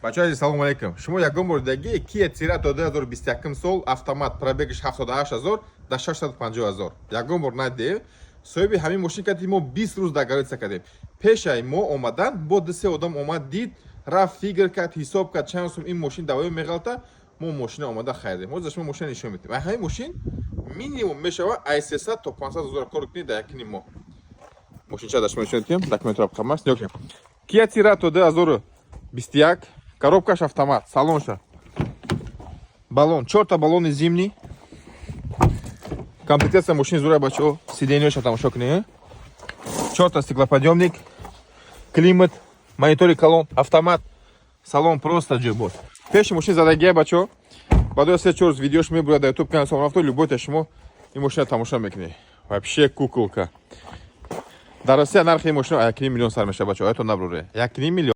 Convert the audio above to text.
Бачаҳои азиз, салому алейкум. Шумо ягон бор дидаги Kia Cerato 2021 сол, автомат, пробегаш 78 ҳазор, да 650 ҳазор? Ягон бор надидем. Соҳиби ҳамин мошин кардем, мо 20 рӯз договориться кардем. Пешаи мо омадан бо ду се одам омад, дид, рафт, фикр кард, ҳисоб кард, чанд сум ин мошин давои меғалта. Мо мошина омада харидем. Ҳозир шумо мошина нишон медиҳем. Ай ҳамин мошин минимум мешава ай 300 то 500 ҳазор кор кунед дар якини моҳ. Мошинча дар шумо нишон медиҳем, документро қамаст. Нигоҳ кунед. Kia Cerato 2021, коробкаш автомат, салонша. Баллон, чорта баллони зимний. Комплектация мошини зура, бачаҳо, сиденьяша тамошо кунед. Чорта стеклоподъемник, климат, монитори калон, автомат, салон просто ҷӯбод. Пеши мошин задагия, бачаҳо. Баъд аз 3-4 рӯз видеош мебурад дар YouTube канал Сомон Авто, любойта шумо ин мошина тамошо мекунед. Вообще куколка. Дар Россия нархи ин мошина 1,5 миллион сар мешавад, бачаҳо, оятон набуре. 1,5 миллион.